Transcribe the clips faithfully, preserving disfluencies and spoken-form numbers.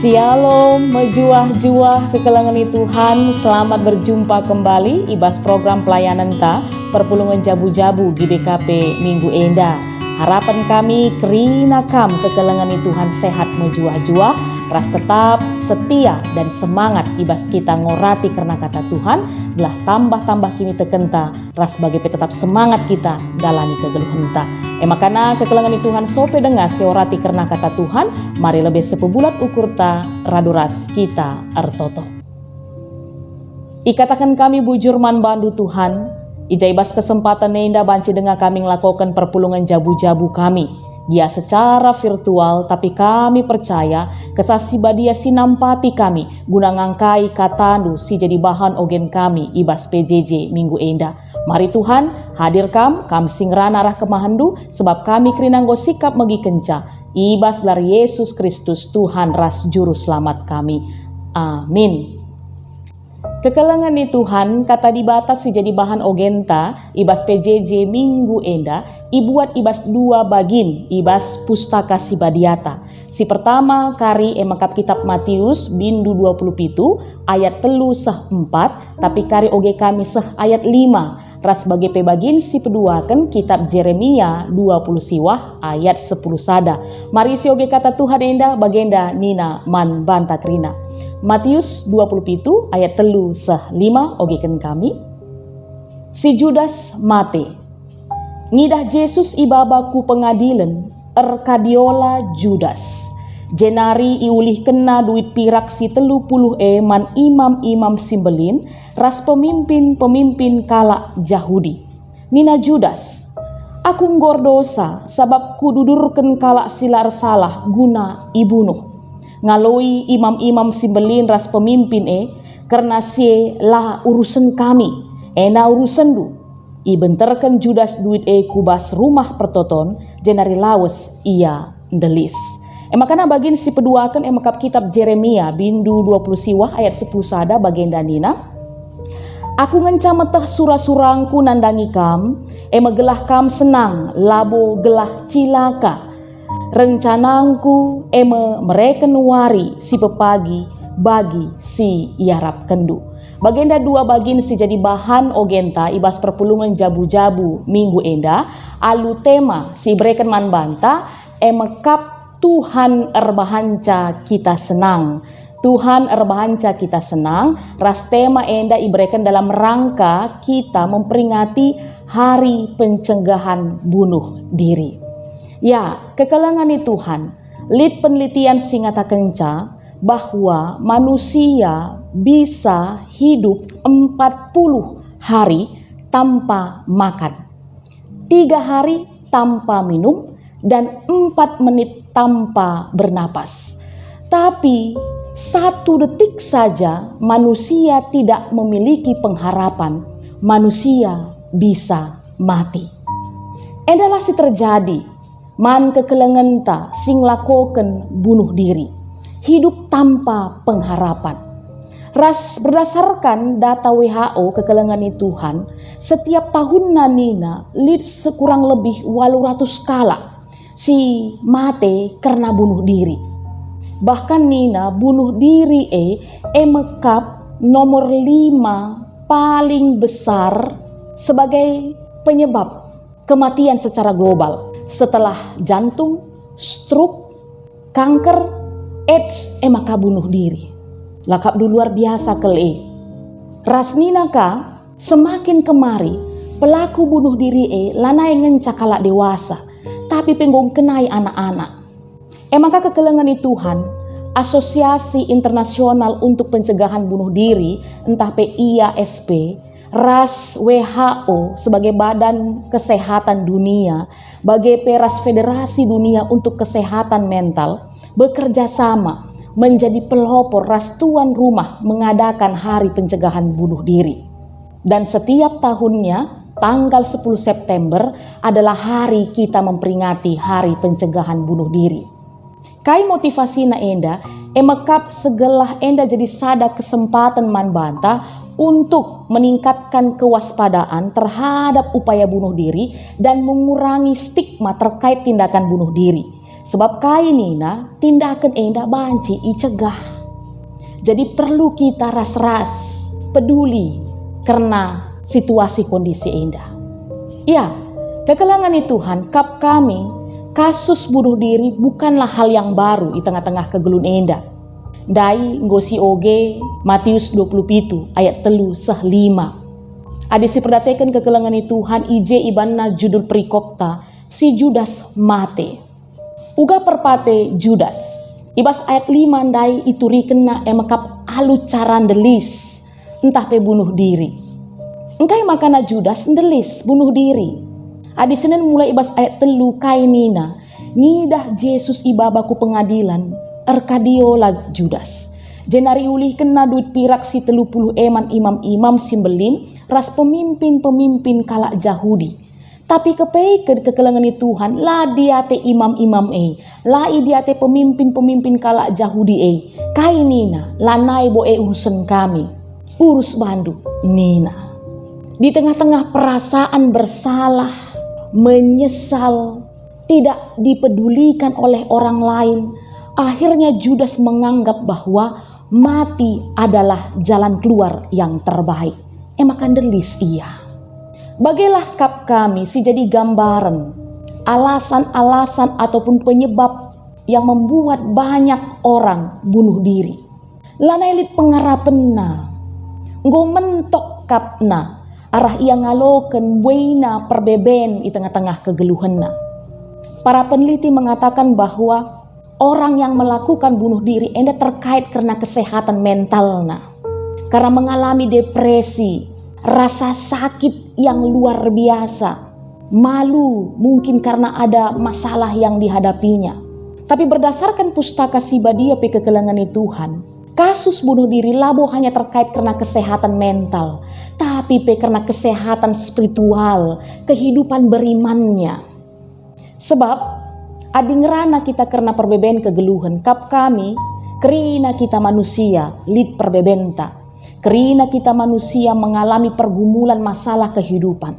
Shalom, mejuah-juah kekelengen i Tuhan. Selamat berjumpa kembali i bas program pelayanenta, Perpulungen Jabu-Jabu G B K P minggu enda. Harapen kami kerina kam kekelengen i Tuhan sehat mejuah-juah, ras tetap setia dan semangat i bas kita ngorati kerna kata Tuhan, gelah tambah-tambah kinitekenta ras bage pe tetap semangat kita ndalani kegeluhenta. E makana kekelengen i Tuhan, sope denga siorati kerna kata Tuhan, mari lebe sepebulat ukurta radu ras kita ertoto. Ikataken kami bujur man bandu Tuhan, i ja i bas kesempaten enda banci denga kami ngelakoken perpulungen jabu-jabu kami, gia secara virtual, tapi kami percaya Kesah Si Badia si nampati kami guna ngangkai katandu si jadi bahan ogen kami i bas P J J minggu enda. Mari Tuhan, hadir Kam, Kam si ngerana arah kemahenndu, sebab kami kerina enggo sikap megikenca, i bas gelar Yesus Kristus, Tuhan ras Juru Selamat kami. Amin. Kekelengen i Tuhan, kata Dibata si jadi bahan ogenta i bas P J J minggu enda ibuat i bas dua bagin i bas Pustaka Si Badiata. Si pertama kari e mekap kitab Matius bindu dua puluh pitu ayat telu seh empat, tapi kari oge kami seh ayat lima, ras bage pe bagin si peduaken kitab Jeremia dua puluh siwah ayat sepuluh sada. Mari sioge kata Tuhan enda, bagenda nina man banta kerina. Matius dua puluh pitu ayat telu seh lima, ogeken kami. Si Judas mate. Ngidah Jesus ibaba ku pengadilen, erkadiola Judas. Jenari iulihkenna duit pirak si telu puluh e man imam-imam si mbelin ras pemimpin-pemimpin kalak Jahudi. Nina Judas, "Aku enggo erdosa, sabap kududurken kalak si la ersalah guna ibunuh." Ngaloi imam-imam si mbelin ras pemimpin e, "Kerna si e la urusen kami, ena urusenndu." Ibenterken Judas duit e ku bas Rumah Pertoton, jenari lawes ia ndelis. E makana bagin si peduaken e mekap kitab Jeremia bindu dua puluh siwah ayat sepuluh sada, bagenda nina, "Aku ngenca meteh sura-surangku nandangi kam, e me gelah kam senang, labo gelah cilaka. Rencanangku e me mereken wari si pepagi bagi si iarapkenndu." Bagenda dua bagin si jadi bahan ogenta i bas perpulungen jabu-jabu minggu enda, alu tema si ibereken man banta, e mekap Tuhan erbahanca kita senang. Tuhan erbahanca kita senang, ras tema enda ibereken dalam rangka kita memperingati Hari Pencegahan Bunuh Diri. Ya, kekelengen i Tuhan, lit penelitian si ngatakenca bahwa manusia bisa hidup empat puluh hari tanpa makan, tiga hari tanpa minum, dan empat menit tanpa bernapas. Tapi satu detik saja manusia tidak memiliki pengharapan, manusia bisa mati. Endalah si terjadi man kekelengenta si ngelakoken bunuh diri, hidup tanpa pengharapan. Ras berdasarkan data W H O, kekelengen i Tuhan, setiap tahunna nina lit sekurang lebih walu ratus kalak si mate kerna bunuh diri. Bahkan nina bunuh diri e, e mekap nomor lima paling besar sebagai penyebab kematian secara global setelah jantung, stroke, kanker, AIDS, e maka bunuh diri. Lakapndu luar biasa kal e. Ras nina ka, semakin kemari, pelaku bunuh diri e lanai ngenca kalak dewasa, tapi pe enggo ngkenai anak-anak. E maka kekelengen i Tuhan, Asosiasi Internasional untuk Pencegahan Bunuh Diri, ntah pe I A S P, ras W H O sebagai Badan Kesehatan Dunia, bage pe ras Federasi Dunia untuk Kesehatan Mental, bekerja sama menjadi pelopor ras tuan rumah mengadakan Hari Pencegahan Bunuh Diri. Dan setiap tahunnya, tanggal sepuluh September adalah hari kita memperingati Hari Pencegahan Bunuh Diri. Kai motivasina enda? E mekap segelah enda jadi sada kesempaten man banta untuk meningkatkan kewaspadaan terhadap upaya bunuh diri dan mengurangi stigma terkait tindakan bunuh diri. Sebab kai nina, tindaken enda banci icegah. Jadi perlu kita ras-ras peduli kerna situasi kondisi enda. Ya, kekelengen ni Tuhan, kap kami, kasus bunuh diri bukanlah hal yang baru i tengah-tengah kegeluhen enda. Ndai enggo si oge Matius dua puluh pitu ayat telu seh lima. Adi siperdateken kekelengen ni Tuhan, i je ibanna judul perikopta, si Judas mate. Uga perpate Judas. I bas ayat lima ndai iturikenna e mekap alu cara ndelis, ntah pe bunuh diri. Engkai makana Judas ndelis bunuh diri? Adi sinen mulai i bas ayat telu kai nina, ngidah Jesus ibaba ku pengadilan, erkadiola Judas. Jenari iulihkenna duit pirak si telu puluh e man imam-imam si mbelin ras pemimpin-pemimpin kalak Jahudi. Tapi kepeken kekelengen ni Tuhan la diate imam-imam e, la idiate pemimpin-pemimpin kalak Jahudi e. Kai nina, lanai bo e urusen kami. Urus bandu, nina. Di tengah-tengah perasaan bersalah, menyesal, tidak dipedulikan oleh orang lain, akhirnya Judas menganggap bahwa mati adalah jalan keluar yang terbaik. E maka ndelis ia. Bagelah kap kami si jadi gambaren, alasan-alasan ataupun penyebab yang membuat banyak orang bunuh diri. Lanai lit pengarapenna, enggo mentok kapna arah ia ngaloken buena perbeben i tengah-tengah kegeluhenna. Para peneliti mengatakan bahwa orang yang melakukan bunuh diri enda terkait kerna kesehatan mentalna, karena mengalami depresi, rasa sakit yang luar biasa, malu, mungkin karena ada masalah yang dihadapinya. Tapi berdasarkan Pustaka Si Badia pe kekelengen ni Tuhan, kasus bunuh diri labo hanya terkait kerna kesehatan mental, tapi pe kerna kesehatan spiritual, kehidupan berimannya. Sebab, adi ngerana kita kerna perbeben kegeluhen, kap kami, kerina kita manusia, lit perbebenta. Kerina kita manusia mengalami pergumulan masalah kehidupan.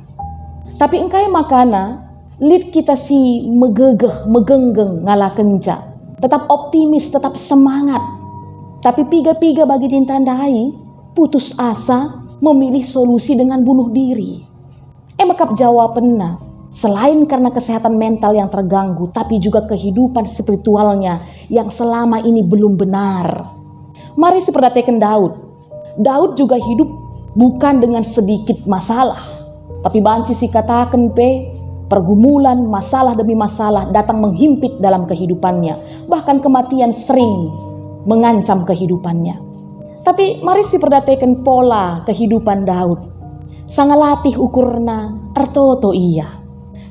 Tapi engkai makana, lit kita si megegeh, megenggeng ngalakenca. Tetap optimis, tetap semangat. Tapi piga-piga bagi ninta ndai, putus asa, memilih solusi dengan bunuh diri. E mekap jawapenna, selain karena kesehatan mental yang terganggu, tapi juga kehidupan spiritualnya yang selama ini belum benar. Mari siperdateken Daud. Daud juga hidup bukan dengan sedikit masalah, tapi banci sikataken pe pergumulan, masalah demi masalah datang menghimpit dalam kehidupannya, bahkan kematian sering mengancam kehidupannya. Tapi mari siperdateken pola kehidupan Daud. Sanga latih ukurna, ertoto ia.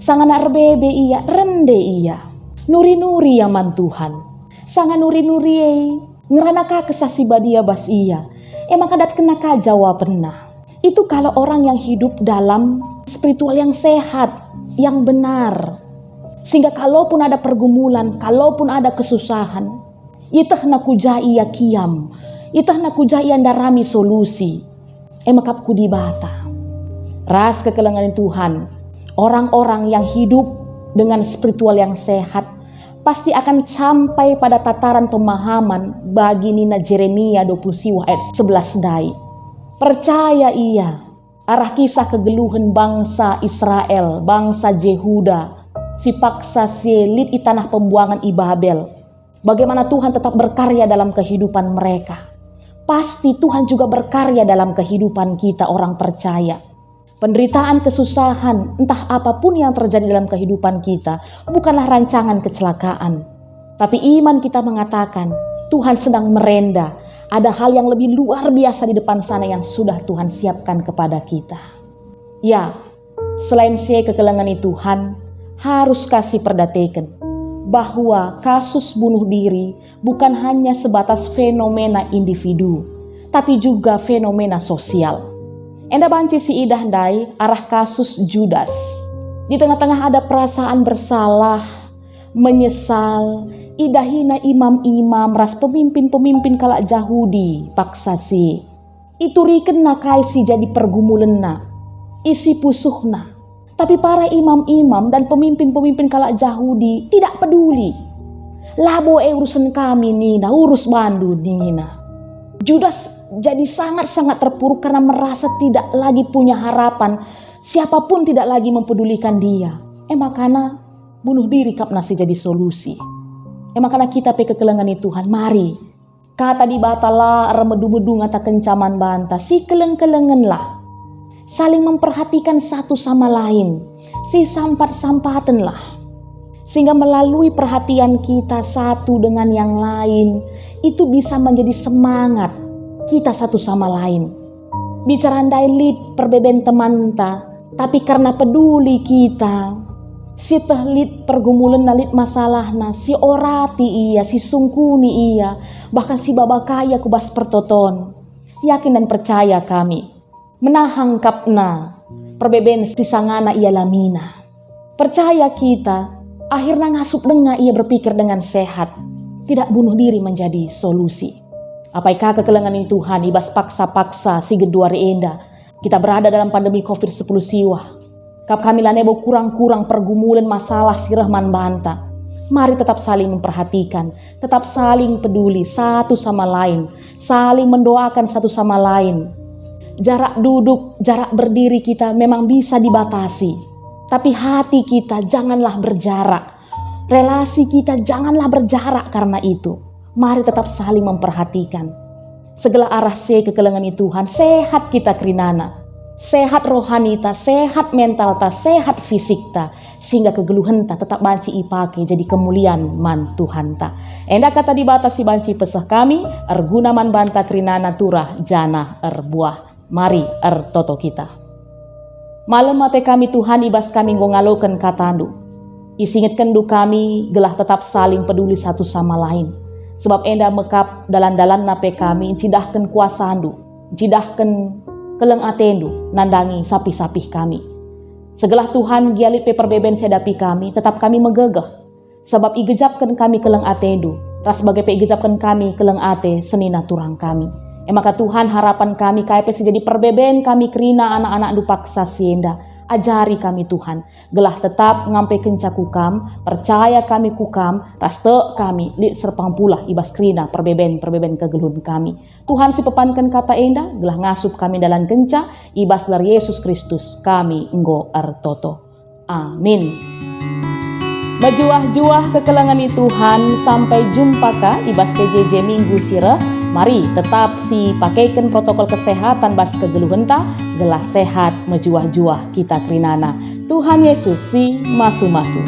Sanga nak erbebe ia, rende ia. Nuri-nuri ia man Tuhan. Sanga nuri-nuri e, ngerana ka Kesah Si Badia bas ia. E maka datkenna ka jawapenna. Itu kalau orang yang hidup dalam spiritual yang sehat, yang benar. Sehingga kalaupun ada pergumulan, kalaupun ada kesusahan, ietehna ku ja ia kiam, ietehna ku ja ia ndarami solusi. E mekap ku Dibata. Ras kekelengen Tuhan, orang-orang yang hidup dengan spiritual yang sehat pasti akan sampai pada tataran pemahaman bagi nina Jeremia dua puluh siwah ayat sebelas ndai. Percaya ia arah kisah kegeluhen bangsa Israel, bangsa Jehuda, si paksa si lit i tanah pembuangen i Babel. Bagaimana Tuhan tetap berkarya dalam kehidupan mereka. Pasti Tuhan juga berkarya dalam kehidupan kita orang percaya. Penderitaan, kesusahan, entah apapun yang terjadi dalam kehidupan kita, bukanlah rancangan kecelakaan. Tapi iman kita mengatakan, Tuhan sedang merenda. Ada hal yang lebih luar biasa di depan sana yang sudah Tuhan siapkan kepada kita. Ya, selain si e kekelengen Tuhan, harus ka siperdateken bahwa kasus bunuh diri bukan hanya sebatas fenomena individu, tapi juga fenomena sosial. Enda banci siidah ndai arah kasus Judas. Di tengah-tengah ada perasaan bersalah, menyesal, idahina imam-imam ras pemimpin-pemimpin kalak Jahudi paksa si. Iturikenna kai si jadi pergumulenna, isi pusuhna. Tapi para imam-imam dan pemimpin-pemimpin kalak Jahudi tidak peduli. "Labo e urusen kami," nina, "urus bandu," nina. Judas jadi sangat-sangat terpuruk karena merasa tidak lagi punya harapan, siapapun tidak lagi mempedulikan dia. E makana bunuh diri kap nasi jadi solusi. E makana kita pe kekelengen ni Tuhan, mari. Kata Dibata la ermedu-medu ngatakenca man banta, sikeleng-kelengenlah. Saling memperhatikan satu sama lain, sisampat-sampatenlah. Sehingga melalui perhatian kita satu dengan yang lain, itu bisa menjadi semangat kita satu sama lain. Bicara ndai lit perbeben temanta, tapi karena peduli kita, sieteh lit pergumulenna, lit masalahna, siorati ia, sisungkuni ia, bahkan sibaba ka ia ku bas pertoton. Yakin dan percaya kami, menahang kapna perbeben sisangana ialamina. Percaya kita, akhirna ngasup denga ia berpikir dengan sehat. Tidak bunuh diri menjadi solusi. Apai ka kekelengen ni Tuhan i bas paksa-paksa si genduari enda? Kita berada dalam pandemi covid sepuluh siwah. Kap kami lanai bo kurang-kurang pergumulen masalah si reh man banta. Mari tetap saling memperhatikan, tetap saling peduli satu sama lain, saling mendoakan satu sama lain. Jarak duduk, jarak berdiri kita memang bisa dibatasi. Tapi hati kita janganlah berjarak. Relasi kita janganlah berjarak karena itu. Mari tetap saling memperhatikan. Segelah arah si kekelengen ni Tuhan, sehat kita kerinana. Sehat rohanita, sehat mentalta, sehat fisikta, sehingga kegeluhenta tetap banci ipake jadi kemulian man Tuhanta. Enda kata Dibata si banci peseh kami, erguna man banta kerinana turah janah erbuah. Mari ertoto kita. Malem ate kami, Tuhan, i bas kami enggo ngaloken KataNdu. Isingetkenndu kami gelah tetap saling peduli satu sama lain. Sebab enda mekap dalan-dalanna pe kami ncidahken kuasaNdu, ncidahken keleng ateNdu nandangi sapih-sapih kami. Segelah Tuhan gia lit pe perbeben si iadapi kami, tetap kami megegeh. Sabap igejapken kami keleng ateNdu, ras bage pe igejapken kami keleng ate senina turang kami. E maka Tuhan, harapan kami kai pe si jadi perbeben kami kerina anak-anakNdu paksa si enda. Ajari kami Tuhan, gelah tetap ngampekenca ku Kam, percaya kami ku Kam, ras tek kami lit serpang pulah i bas kerina perbeben-perbeben kegeluhen kami. Tuhan si pepanken kata enda, gelah ngasup kami ndalankenca, i bas gelar Yesus Kristus kami enggo ertoto. Amin. Mejuah-juah kekelengen ni Tuhan, sampai jumpa ka i bas P J J minggu si reh. Mari tetap si pakeken protokol kesehatan bas kegeluhenta, gelah sehat mejuah-juah kita kerinana. Tuhan Yesus si masu-masu.